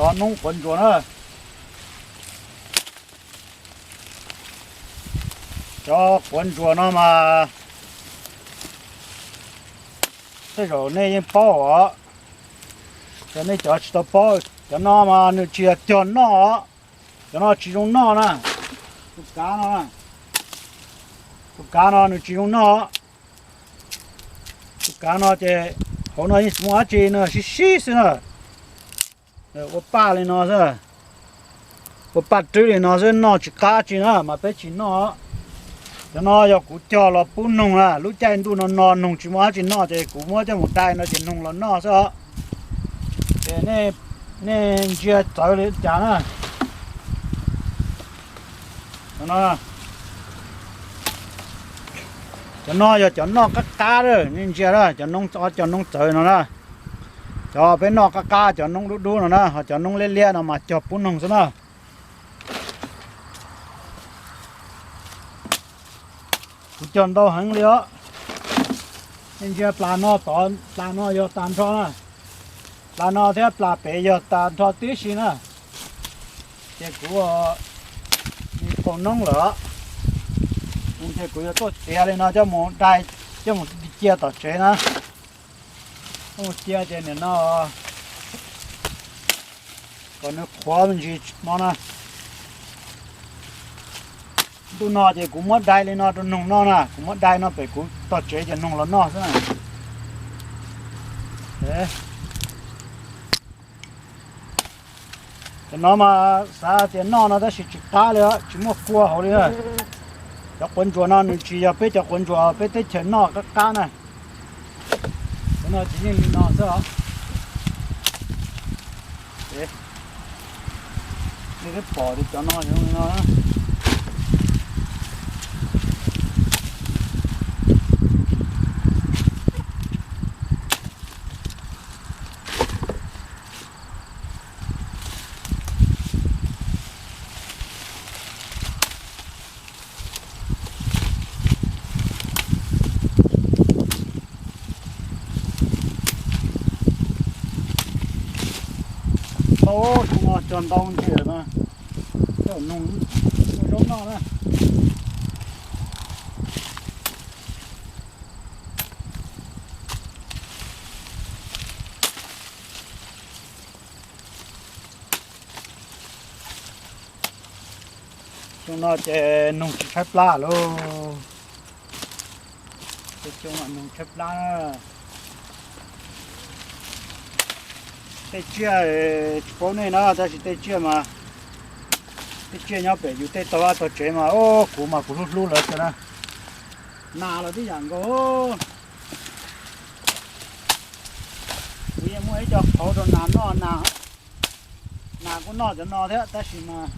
Cov noob quav ntsuas na. Cov quav ntsuas no mas tej zaum nej yeej paub os. Cov nej cov tsis tau paub, cov no mas nws tsis yog cog noj os. Cov no tsis zoo noj na. Tus kav no, tus kav no nws tsis zoo noj. Tus kav no ces hauv no yeej tsis muaj dab tsi, nws sib sib xwb na. Ua paj li no xwb, ua paj rwb li no xwb, noj tsis qab tsi na mas peb tsis noj. Cov no yog kuv cog los pub noog na, lub caij ntuj no no noog tsis muaj dab tsi noj ces kuv muab coj mus dai no ces noog los noj xwb os. Ces nej ntsia txawv li cas na. Cov no yog cov noj qab qab, nej ntsia na, cov noob, cov noob txawv no na. Cov peb noj qab qab, cov noob dub dub no na, ho cov noob liab liab no mas cog pub noog xwb na. Kuv cog ntau heev li os. Nej ntsia plas no tod, plas no yog tag nrho na. Plas no thiab plas pem yog tag nrho tib si na. Ces kuv ua kaus noob lawm, ces kuv yuav tuaj txiav li no coj mus dai, coj mus cia tom tsev na. Coj mus cia ces nim no kom nws qhuav me ntsis no na. Ntuj no ces kuv muab dai li no rau noog noj na, kuv muab dai no pem kuv tog tsev ces noog los noj xwb na. Cov no mas xav tias noj no tab sis tsis qab li, tsis muaj kua hauv li. Cov quav ntsuas no nws tsis yog peb cov quav ntsuas peb teb chaws noj qab qab na. Cov no ces yeej li no xwb os. Nej twb pom tias cov no zoo li no. Tau, xyoo no cog ntau ntsis lawm na, coj noog muaj zaub noj na. Xyoo no ces noog tsis tshaib plab lauj. Xyoo no noog tshaib plab. Tej tsiaj tsis paub nej na, tab sis tej tsiaj mas, tej tsiaj nyob pem yus tej tog vaj tog tsev mas, o, kuv mas kuv hlub hlub lawv tiag na. Nas los tib yam nkaus. Kuv yeej muaj ib co qhauv rau nas noj, nas, nas kuj noj cov no thiab tab sis mas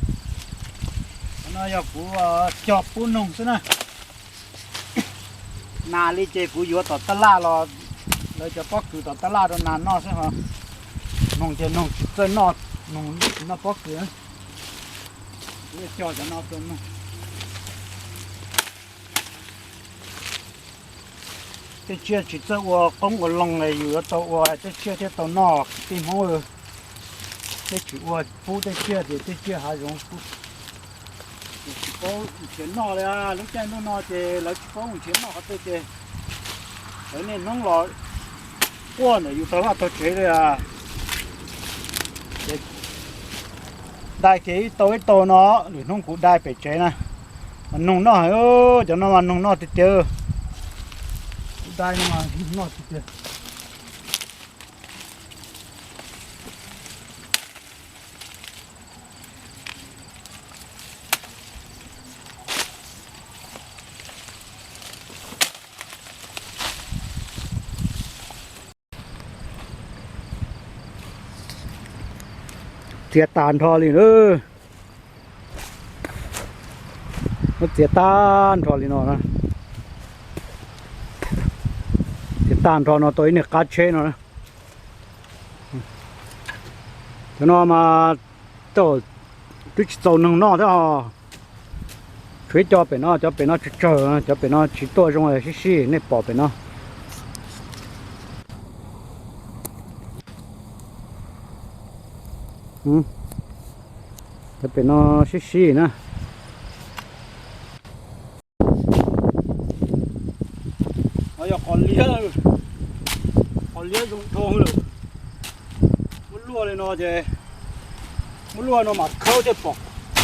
cov no yog kuv cog pub noog xwb na. Nas li ces kuv yuav tom tab laj los, lawv cov pob kws tom tab laj rau nas noj xwb ho. Noog ces noog tsis txawj noj, noog tsis noj pob kws. Kuv cog cov no rau noog. Tej tsiaj tsis txawj ua qoob ua loo es yus yuav tau ua tej tsiaj thiaj tau noj kwv tij Hmoob. Peb tsis ua pub tej tsiaj ces tej tsiaj hav zoov kuj tsis paub nrhiav noj li. Lub caij ntuj no ces lawv tsis paub nrhiav noj qhov twg ces lawv niaj hnub los quaj ntawm yus tog vaj tog tsev li. Dai kiag ib tau ib tau no, lwm hnub kuv dai pem tsev na. Mas noog noj heev, cov no mas noog noj tiag tiag. Kuv dai no mas noog noj tiag tiag. Txiav tag nrho li na. Muab txiav tag nrho li no na. Txiav tag nrho no tau ib niag qab tsheb no na. Cov no mas twb tsis txaus noog noj thiab os. Tshuav ib co pem no, cov pem no tsawg tsawg, cov pem no tsis tuaj zoo, sib sib nej pom pem no. Cov pem no sib sib na. No yog qos liab, qos liab zoo dhau lawm. Muab luaj li no ces, muab luaj no mas khawb thiaj pom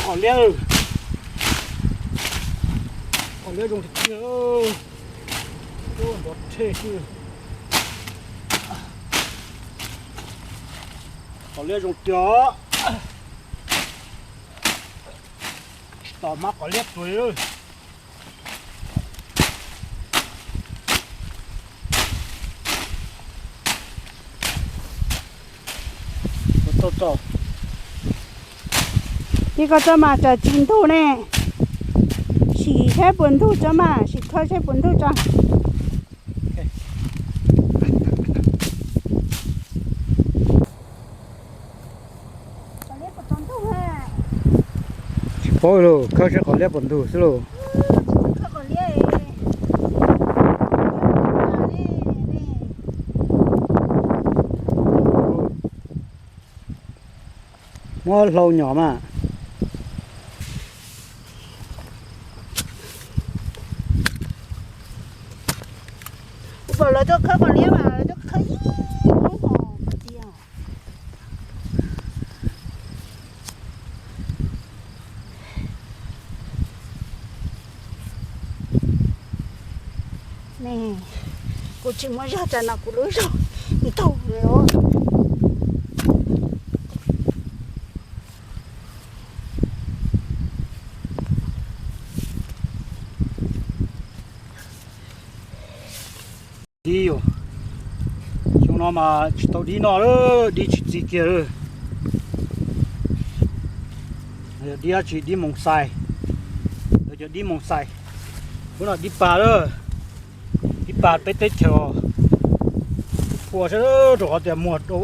qos liab. Qos liab zoo tiag tiag, nrov rhe xwb. Qos liab zoo tiag. Tsis tos hmab qos liab tuag li. Ces koj tso mas tsam tsis ntug ne. Sim saib puas ntug tso mas, sim khawb saib puas ntug tso. Tsis paub lauj, khawb saib qos liab puas ntug xwb lauj. Muab hlau nyom mas. Kuv pom lawv tuaj khawb qos liab mas lawv tuaj khawb ib hnub hos tiag. Kuv tsis muaj zog tsam no kuv lub zog ntaug li os. Dib, xyoo no mas tsis tau dib noj lawm, dib tsis txi kiag lawm. Yog dib dab tsi, dib moos xais, yog dib moos xais. Hnub no dib pag lawm, dib pag peb teb chaws phua xwb, rau qhov tias muag rau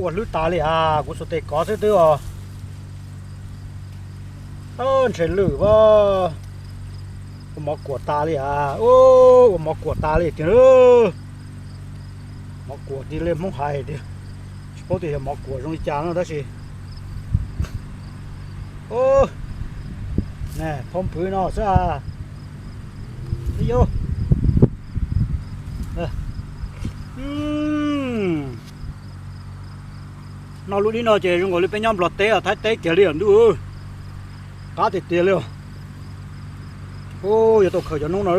ua hlwb tas li as, kuv xuas tes kov xwb twb os. Ntshe lwj as, ua mov kuam tas li as, ua mov kuam tas li tiag. Mov kuam tiag li, Hmoob hais tiag, tsis paub tias yog mov kuam zoo li cas no tab sis phob phwv no xwb as. Noj lub dib no ces zoo nkaus li peb nyob Nplog teb os, Thaib teb kiag li os ntuj. Qab tiag tiag li os. Yuav tau khaws cov noob no.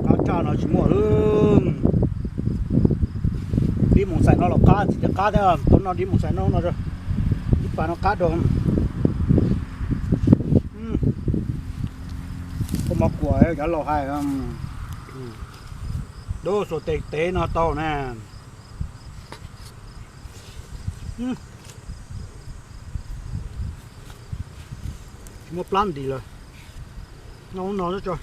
Qab tshaj no tsis muaj lawm. Dib moos xais no los qab, tsis tias qab thiab, tau noj dib moos xais no no. Dib pag no qab rau. Ua mov kuam, cov laus hais, dub xuas tes tev no tau na. Tsis muaj plab ntim lawm. Noj no tso.